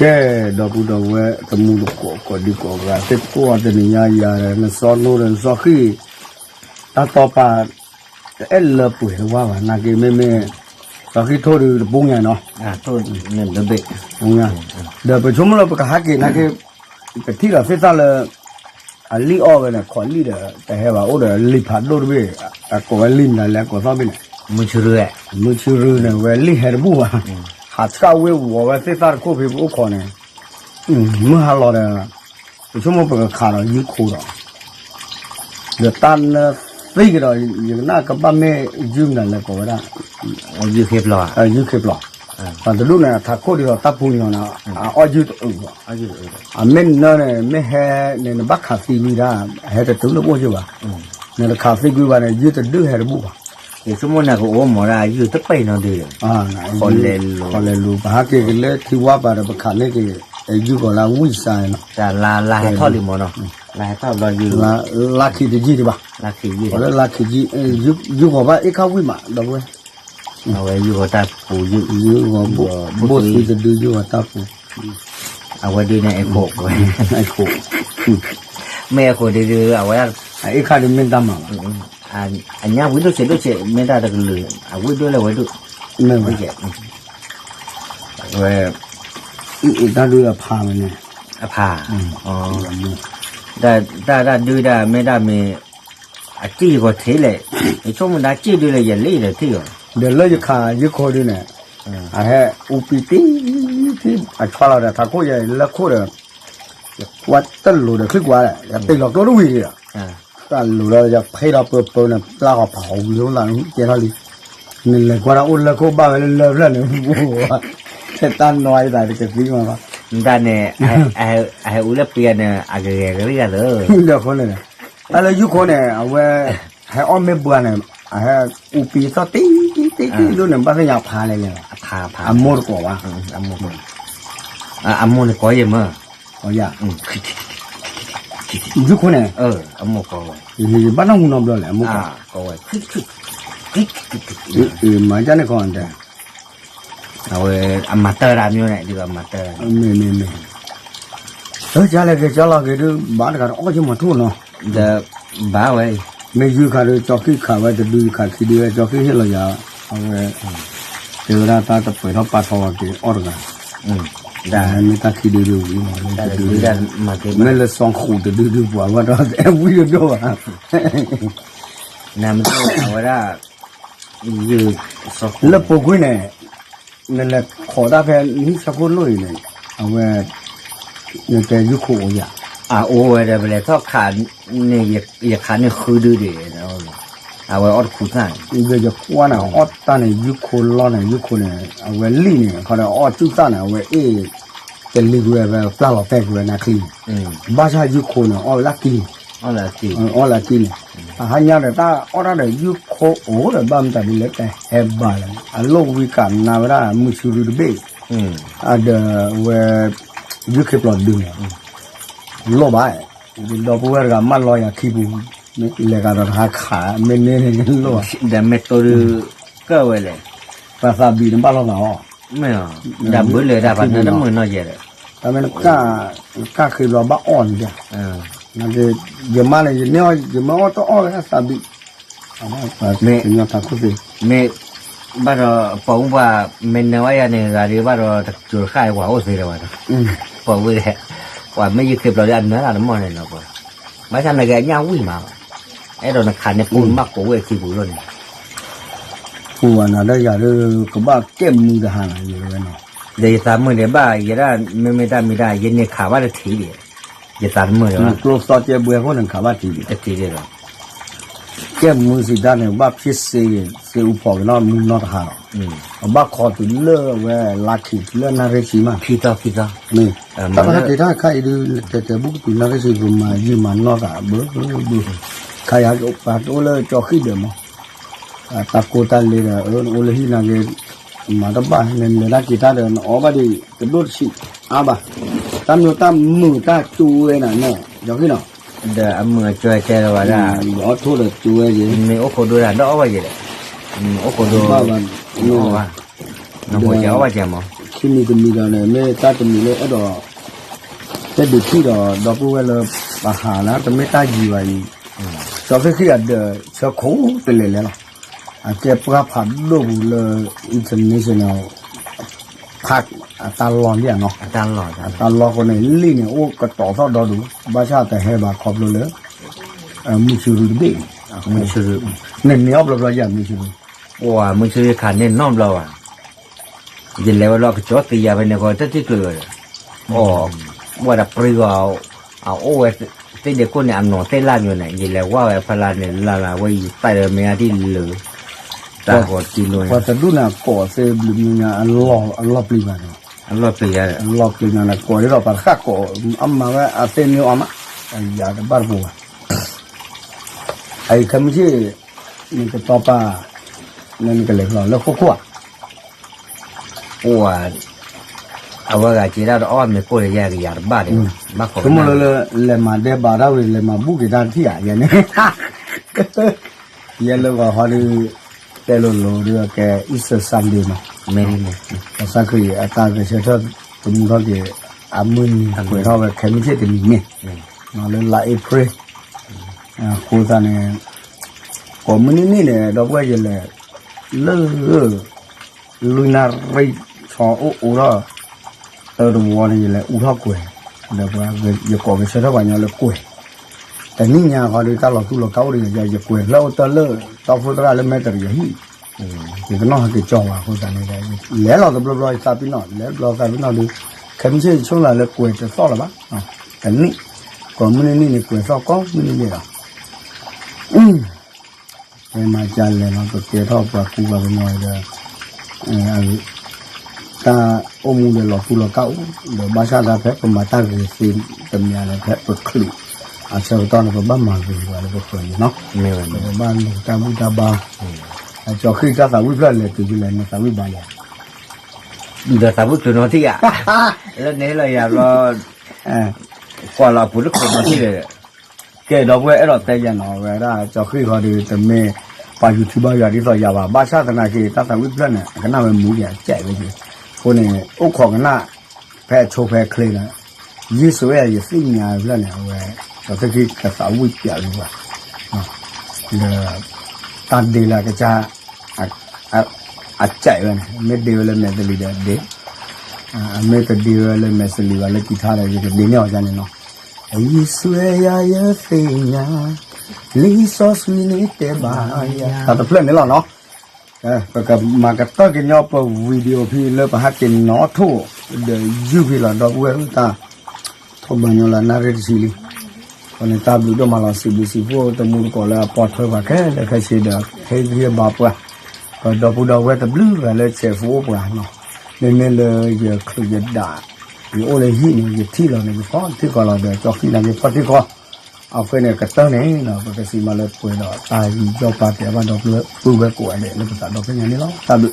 ကဲ, ဒီပုၢ်ဒီဝဲၢ်တမူတကိး ကိးဒံကိးဂၤ သ့ၣ်ကိးတနံၤညါယၤဒီး နစီနိဒီးနစီဃံၣ် တၢ်တီပာ် တအဲၣ်လၢပှဲၤတဝါဘၣ် နာ်က့ မ့မ့ၢ် စီဃံၣ်ထိၣ်ဒုးတပူၤညါနီၤ, ဒီးပဆိကမိၣ်လၢပကဟးက့ၤနာ်က့ ပထံၣ်ဒီးသ့ၣ်သၣ်လၢ အလံၣ်အီၣ်ဝဲန့ၣ် ခိးလံၣ်ဒီး တဟဲဘၣ် အိၣ်ဒီးလံာ်ဖးဒိၣ်တဘ့ၣ် အကိးဝဲလံာ်မနုၤလဲၣ် အကိးသီၣ်ဘ့ၣ်န့ၣ် မုၢ်ဆူရူန့ၣ် ဝဲလံာ်ဟဲတဘူၣ်ဘၣ်, ဟးဆှၣ်ဝ့ၢ်ဝီၤဝဲသ့ၣ်သၣ်တခိၣ်ဖဲပအိၣ်ခိးန့ၣ် မုၢ်ဟါလီၤဒီး ပဆိကမိၣ်ပကခးဒီးယုၢ်ခိဒီး ဒီးတၢ်နၢသံကဒီး ယကနၣ်ကဘၣ်မ့ၢ်ယုၢ်မနုၤလဲၣ်ကိးဝဲဒၣ် ယုၢ်ခ့ပျီ, ပှၤတဒူၣ်န့ၣ် အထးခိၣ်ဒ်သိးတၢ်ပူၤညီနၤ အအီၣ်ယုၢ်တအုးဘၣ်, အမ့ၢ်နၢန့ၣ် မ့ၢ်ဟဲန့ၣ် နဘၣ်ခးသံကွံဒၣ် ဟဲတတုၤလၢပအိၣ်ယုၢ်ဘၣ်, နတခးသံကွံဘၣ်န့ၣ် ယုၢ်တဒုးဟဲတဘူၣ်ဘၣ်, ယဆိကမိၣ်န့ၣ် ကအိၣ်မးဒၣ်ယုၢ်တပ့ၢ်နီတဒုးဒီး ခီလဲၤလူၤ ပဟးက့ၤကလၢထံဝါပၤဒီး ပခးန့ၢ်က့ၤ ယုၢ်ဂီၤလၢဝံၣ်စါနီၤ, လါဟဲထီၣ်လံမးနီၤ, လါဟဲထီၣ်ဘျီယုၢ် လါခံတယုၢ်ဒံးဘၣ်, လၢလါခံယုၢ် ယုၢ်ဂီၤဘၣ်အ့ၣ်ခါဝံၣ်မး ဒီပုၢ်ဝဲၢ်, အဝဲယုၢ်ဂီၤတၢ်ပူၤယုၢ်, ယုၢ်ဂီၤဘိၣ်သံတဒု ယုၢ်ဂီၤတၢ်ပူၤ, အဝဲဒုးန့ၣ် အဲၣ်ခိးဝဲ, အဲၣ်ခိး, မ့ၢ်အဲၣ်ခိးဒုးဒုး အဝဲဒၣ် အအ့ၣ်ခါဒုးမ့ၢ်တၢ်မၤဘၣ်, အညၣ်ဝံၣ်ဒိၣ်ဆံးဒိၣ်ဆံး မ့ၢ်တၢ်တကလုာ် အဝံၣ်ဒိၣ်လၢဝဲဒိၣ်, မ့ၢ်ဝဲ ဝဲ အ့ၣ်အ့ၣ်တၢ်ဒုးအဖးမးန့ၣ်, အဖး, တၢ်တၢ်ဒုးဒၣ်မ့ၢ်တၢ်မ့ၢ်, အစ့ၢ်ကီးထံးလဲၣ်, ယဆိကမိၣ်ဒၣ်စ့ၢ်ဒုးလၢယလ့ဒီးထံၣ်အီၤ, ဒီးလၢယခးယုၢ်ခိဒုးန့ၣ်, အဟဲအူပံတံၢ်, အဆွါလီၤဒီးထးခိၣ်ယၤလၢခိၣ်ဒီး, ယကွၢ်တလိၤဒီးချံကွၢ်, ယတ့ၢ်လီၤကျိတဝံၤဒီး, တၢ်လိၤဒီးယဖ့ဒီးပၢပၢန့ၣ် ပျၢ်ဃီၤဖးဝံၤလီၤသးန့ၣ် ကဲထီၣ်လံ, နလဲၤကွၢ်တၢ်အိၣ်လၢခိၣ်ဘၣ်ဝဲလၢလၢဖျၢၣ်န့ၣ်, တၢ်နီၢ်အံၤသးတကသံမးဘၣ်, မတၤန့ၣ်, အဟဲအူလၢပံယၤန့ၣ် အကဂဲၤကရံၣ်ဂၤသၢ, ဒီးအဃိန့ၣ်, တၢ်လၢယုၢ်ခိန့ၣ် အဝဲ, ဟဲအီၣ်မ့ၢ်ဘှါန့ၣ်, အဟဲအူပံသီၣ်တံၢ်တံၢ်တံၢ်ဒိၣ်န့ၣ် ဘၣ်သ့ၣ်ညါဖးလဲၣ်လဲၣ်, အမိၢ်တကိးဘၣ်, အမိၢ်န့ၣ်ကိးယဲၢ်မး, ယုၢ်ခိန့ၣ်, အမိၢ်ကိးဝဲ, ဘၣ်နီၢ်မူနီတဘျီလဲၣ် အမိၢ်ကိးဝဲ, မၤကန့ၣ်ခီဒဲး, အဝဲအမၤတၢ်ဒၣ်မ့ၢ်န့ၣ် ဒ်အမၤတၢ်, မ့ၢ်မ့ၢ်မ့ၢ်, ကၢ်လဲၤက့ၤကၢ်လီၤက့ၤဒုး ဘၣ်တဂၤတအီၣ်ယမၤထူၣ်နီၤ, ဒီးဘၣ်ဝဲ, မ့ၢ်ယုၢ်ခါဒုး ကၠီခံခးဝဲတဒု ယခးခံဒု ကၠီခံဟ့ၣ်လီၤယၤ, အဝဲ, တဲဝဲဒၣ်တၢ်တပှဲၤထီၣ်ပာ်ထီၣ်ဝဲက့ၤအီၣ်တဂၤ, မ့ၢ်တၢ်ခံဒုဒုဝံၤ, မ့ၢ်လၢစီၤဃိးတဒုဒုပှၤဘၣ်ဒီး အဲၣ်ဝံၣ်တဒိၣ်ဘၣ်, နမ့ၢ်အဝဲဒၣ် လၢပူၤကွံာ်န့ၣ်, နလဲၤခိးတၢ်ဖဲနဟံၣ်ဆၢခိၣ်လိၣ်အံၤန့ၣ်, အဝဲ, နတဲယုၢ်ခိအိၣ်ယၤ, အအိၣ်ဝဲဒီး ပလဲၤထီၣ်ခးန့ၣ်, ယခးန့ၢ်ဃုဒုဒံး, အဝဲအီၣ်တခူသၣ်န့ၣ်, ဒီးယကွၢ်န့ၣ် အီၣ်တၢ်န့ၣ် ယုၢ်ခိလီၢ်န့ၣ် ယုၢ်ခိန့ၣ် အဝဲလံၣ်န့ၣ် ခီဒီးအီၣ်စူၣ်သၣ်န့ၣ် အဝဲအ့ၣ်, တလံၤကွံာ်ဝဲ ပျၢ်လီၤတဲာ်ကွံာ်ဝဲနၤချံန့ၣ်, ဘၣ်ဆၣ်ယုၢ်ခိန့ၣ် အီၣ်ဝဲလၢကံၢ် အီၣ်လၢအကံၢ်န့ၣ်, အဟါညါဒီးတၢ်အီၣ်တၢ်ဒီးယုၢ်ခိအိၣ်ဒီးဘၣ်မတၤဒ်လဲၣ်တဟဲဘၣ်လဲၣ်, အလိၣ်ဝံၤကးနၤဝဲဒၣ်မုၢ်ဆူရူတဘ့ၣ်, အဒီးဝဲ, ယုၢ်ခ့ပျီဒုန့ၣ်, လိၣ်ဘၣ်, ဒီပုၢ်ဝဲၢ်တဂၤမၢလီၤယၤခံပူၤ, လဲၤကဒီးတဟါခး မ့ၢ်န့ၢ်န့ၣ်လိၣ်ဘၣ်, ဒီးမ့ၢ်တိၢ်ဒုး, ကၢၢ်ဝဲလဲၣ်, ပှၤသးဘံၣ်န့ၣ်ဘၣ်လိာ်သးအီၤ, မ့ၢ်, ဒီးဘၣ်လဲၤဒၣ်ပှၤနၢတမုာ်နီၢ်ယဲၢ်ဒီး, တၢ်မ့ၢ်နကၢ်, ကၢ်ခ့ပျီဘၣ်အီၣ်န့ၣ်, ယမါန့ၣ် ယမ့ၢ်အီၣ်တအီၣ်ဝဲသးဘံၣ်, မ့ၢ်, မ့ၢ်, ဘၣ်ဒီးပိာ်မုၣ်ပှၢ်, မ့ၢ်နၢဝဲယၤန့ၣ် ဂၤဒုးဘၣ်ဒီးတကၠိၤတဃၣ်အံၤပှၤအိၣ်သ့ဒီးဘၣ်ဒီး, ပိာ်မုၣ်, ပှၤမ့ၢ်ယုၢ်ခ့ပျီဒုးအနၢတၢ်တမီၢ်န့ၣ်နီၤ, ဘၣ်ဆၣ်နက့အညၣ်ဝံၣ်မး, အဲၣ်ဒိးနခးန့ၢ်ပူၤနဘၣ်ကိးဝဲခံပူၤလိၣ်န့ၣ် ပူၤဘၣ်နၤဒီးယၤဒီး ကဘၣ်ကဲမုာ်တဟါနၤယဝဲနီၤ, ဒီးယသးမုာ်ဒံးဘၣ် ယဲဒၣ်မ့မ့ၢ်တၢ်မံၤတၢ် ယန့ၢ်ခးဘၣ်တထံးဒံး, ယသးတမုာ်ဒံးဘၣ်, ကျိသီကဲဘှဲခိၣ်န့ၣ်ခးဘၣ်ထံးဒံး, ကဲမုာ်စံးတၢ်န့ၣ် ဘၣ်ဖ့စ့, စ့အူဖီၣ်က့ၤနီၢ်မုၢ်နီၢ်တဟါလီၤ, အဘၣ်ခိးတုၤလၢဝဲလါခံ လၢနၣ်ရံၣ်ဆံမး, မ့ၢ်, တၢ်ပဟဲက့ၤတၢ်ခါအံၤဒုး တဲတဲဘူးကတုၤနၣ်ရံၣ်ဆံ ပမၤယံာ်မၤနီၢ်သးဘၣ်ဘၣ်, ခါယၤပှၤတအိၣ်လၢကၠီဃံၣ်ဒၢးမး တၢ်ကိၢ်တၢ်လ့ဒီး အိၣ်လၢဟံၣ်နာ်က့, မၤတဘၣ် နလဲၤတၢ်က့ၤတၢ်ဒီး နအီၣ်ဘၣ်ဒံး တဒိၣ်တဆံးအါဘၣ်, တၢ်မ့ၢ်တၢ်မုာ်တၢ်ကၠိဝဲနၤန့ၣ် ယီၤဃံနီၤ, ဒီးအမုာ်အကၠိတဲလီၤဝဲဒၣ်, အီၣ်ထိၣ်ဒီးကၠိဝဲယဲ, မ့ၢ်အိၣ်ခိးဒိဒၣ်ဒီးအီၣ်ဘၣ်ယဲဒီး, အိၣ်ခိးဒိဘၣ်ဘၣ်, နဃိးကဲအီၣ်ဘၣ်ကဲမး ခံမံၤတမံၤဒီးန့ၣ် မ့ၢ်တၢ်တမံၤလၢအဲၣ်ဒိး တဲဒုးထံၣ်ဒီး ဒီပုၢ်ဝဲၢ်လၢ ပဟးလၢတမ့ၢ်တၢ်ယံၤဘၣ်အံၤ, ကၠီသ့ၣ်ဃံၣ်အဒၢးဆၢခိၣ်တလဲၤလဲၤလီၤ. အကဲပှၢ်ဖးဒိၣ်ပူၤလၢ international park အတၢ်လီၢ်လံဧါနီၤ, အတၢ်လီၢ်ဃိန့ၣ် လံာ်န့ၣ် အိၣ်ကတီၤထီၣ်ဒီဒူၣ် ဘၣ်ဆၣ်တဟဲဘၣ်ခီဖျိလၢ မုၢ်ဆူၣ်ရူၢ်တဘ့ၣ်, မုၢ်ဆူၣ်ရူၢ်, နန့ၢ်အီၣ်ဘျီဘျီယၤ မုၢ်ဆူၣ်ရူၢ်, ပှၤမုၢ်ဆူၣ်ရူၢ်ခးန့ၢ်နီတဘျီဘၣ်, ယလဲၤဝဲလီၤကၠီသ့ယၤဖဲန့ၣ်ဃီ တထံၣ်ကျၢၤဝဲဒီး, အိၣ်, ဝဲဒၣ်ပြံဂီၤ, အအိၣ်ဝဲသ့ၣ်ဒ့ခိၣ်န့ၣ် အနီၢ်သ့ၣ်လၢ်မ့ၢ်န့ၣ် ယလဲၤဝဲဖဲလၢန့ၣ် လၢ်လၢ်ဝဲယသးဒီးမ့ၢ်အတံၢ်လၢာ်, တၢ်ဃီတံၢ်လိာ်, ပှၤတဒူၣ်န့ၣ် အကိးသ့ဘျုးမံၤညါ အလီၢ်ပျံၤဘၣ်န့ၣ်, အလီၢ်ပျံၤညါ, အလီၢ်ပျံၤညါန့ၣ် ကိးဒ်သိးပှၤတဃၣ်ကိး, အမၤဝဲအသ့မ့ၢ်အီမး, ယၤတဘၣ်တပူၤဘၣ် အအံၤခဲမုၢ်ဆ့ၣ်, နကတီပာ်, နကလဲၤလီၤလၢခိခိၣ်ဧါ, အိၣ်ဧါ, အဝဲဂၤက့ၤဒၣ်တအီၣ်မ့ၤကိၢ်ဒီးယၤကယၤတဘၣ်ဒီး, ဘၣ်ခိးဆိကမိၣ်လၢလၢ လဲၤမၤဒဲးဘးတၢ်ဝံၤ လဲၤမၤဘူၣ်က့ၤတၢ်ထံၣ်ဧါ ယဲန့ၣ်, ယဲလၢဂီၤဟီဒုး, တဲလိၤလိၤဒုးကဲ Easter Sunday မး, မ့ၢ်, ကစၢ်ခရံာ်အတၢ်ဂဲၤဆၢထၢၣ် သမူထီၣ်က့ၤ အမုၢ်နံၤကွဲးထီၣ်ဝဲခဲမုၢ်ဆ့ၣ်တနံၤန့ၣ်, လၢလါအ့ဖြ့ၣ်, အဃိသတးန့ၣ်, ကိးမုၢ်နံၤနံၤန့ၣ် ဒီပုၢ်ဝဲၢ်ယလဲၤ, လၢ လွံၢ်နၣ်ရံၣ်ဆီအိၣ်အိၣ်ထီၣ်, တၢတဝီန့ၣ် ယလဲၤအူထီၣ်ကွဲၤ, ဒီးပှၤယကိးကဆၢထၢၣ်ပှၤညီလၢကွဲၤ, တနံၣ်ညါဃီဒီးတၢ်လီၤသူၣ်လီၤကါအိၣ်ဒီးယၤ ယကွဲၤလၢအိၣ်တၢ်လၢ တီဖိသရၣ်လၢမဲတရံးယဟံၣ်, ယတနီၣ်ဟဲက့ၤကၠီဘၣ်အဃိသတးန့ၣ်ဒီး လဲၤလီၤတဘျီဘျီယသးပ့ၤနီၣ် လဲၤဘျီသးပ့ၤနီၣ်ဒီး, ခဲမုၢ်ဆ့ၣ်ယဆိကမိၣ်လၢကွဲၤတသီၣ်လၢၤဘၣ်, တနံၣ်, ကိးမုၢ်နံၤနံၤန့ၣ် ကွဲၤသီၣ်ကိးမုၢ်နံၤနံၤလီၤ ပမၤကလဲၣ်နီၤ ပကဲထီၣ်ပှၤကူပှၤကညီဒီး, တၢ်အိၣ်မူဒီးလီၤသူၣ်လီၤကါအိၣ်, ဒီးဘၣ်ဆၣ်ဒၣ်ဖဲပမၤတၢ်ဂ့ၤသ့တမံၤန့ၣ် ဖဲပချုးအဆၢကတီၢ်န့ၣ် ပဘၣ်မၤဂ့ၤပှၤလၢပဃၢၤန့ၣ်နီၤ, ပဘၣ်လူၤတၢ်ဘူၣ်တၢ်ဘါ, ကၠီဃံၣ်တၢ်သးဝံၣ်ဖျၢၣ်လဲၤတုၤဒ်လဲၣ် နသးဝံၣ်ဘၣ်ယၤ, ဒီးသးဝံၣ်တုၤနီၤထံၣ်ဧါ, လၢန့ၣ်လီၤယၤဘျီ, ကွၢ်လီၤအပူၤလၢခိၣ်နီၤထံၣ်ဒီး ကဲဒီပုၢ်ဝဲၢ်အဲၣ်ဒိးတဲယၤနီၤ ဝဲဒၣ်ကၠီဃံၣ်ဃီဒီး တမ့ၢ်ပှၤ YouTuber ယၤဒ်သိးယၤဘၣ် ဘၣ်ဆၣ်သနာ်က့ တၢ်သးဝံၣ်ဖျၢၣ်န့ၣ် အကနၣ်ဝဲမူယၤကဲးဝဲက့ၤ, အဃိန့ၣ် အိၣ်ခိးကနၣ် ဖဲအဆိဖဲအချ့န့ၣ်, ယ့ၣ်ၡူးဝဲယသ့ၣ်ညါဖျၢၣ်န့ၣ် အဝဲ ကၠီသ့ၣ်ခံကသးဝံၣ်ပျးဝဲပှၤ ဒီး တၢ်ဒ့လၢအကစၢ် အကဲးဝဲန့ၣ် မ့ၢ်ဒ့ဝဲလၢမဲာ်သလံၤဒီးဒ့, အမ့ၢ်တဒ့ဝဲလၢမဲာ်သလံၤဘၣ်လၢကံထါဒီး ယကဒ့န့ၢ်အီၤဒ်န့ၣ်နီၤ, ယ့ၣ်ၡူးဧၢ ယသ့ၣ်ညါ လံာ်စီဆှံန့ၣ်တဲဘၣ်ယၤ တၢ်တဖျၢၣ်န့ၣ်လီၤနီၤ, ပကမၤကတၢၢ်ကညီပ video ဖဲလၢပဟဲက့ၤနီၣ်ထိၣ် ဒီးယုၢ်ဖဲလီၤ ဒီပုၢ်ဝဲၢ်တၢ် ထိၣ်ဘၣ်ညီလၢနၣ်ရံၣ်တဆံလံ, အဃိန့ၣ်တၢ်ဘျုးဒိၣ်မးလီၤ စံးဘျုးစံးဖှိၣ်တမူတကိးလၢအပိာ်ထွဲပှၤခဲလၢာ်ခဲဆ့ဒီး ဟ့ၣ်ဂံၢ်ဟ့ၣ်ဘါပှၤ, ပဒီပုၢ်ဒီဝဲၢ်တဘျုးဂၤလၢဆဲးဖိအိၣ်ပှၤနီၤ, မ့မ့ၢ်လၢယချုးယဒး ယအိၣ်လၢဟံၣ်န့ၣ် ယထံၣ်လီၤန့ၣ် ယဖီၣ်ထံကီၢ်လီၤဒီး ကၠီဃံၣ်နာ်က့ဖီၣ်ထံကီၢ်, အဃိန့ၣ်ကတၢၢ်န့ၣ် ပကစံးမးလၢပှဲၤဒီးတၢ်ယူးယီၣ်ပာ်ကဲဘၣ်ဒီပုၢ်ဝဲၢ်ကိးဂၤဒဲးလၢပသးဒီဖျၢၣ်ညါန့ၣ်လီၤ တၢ်ဘျုး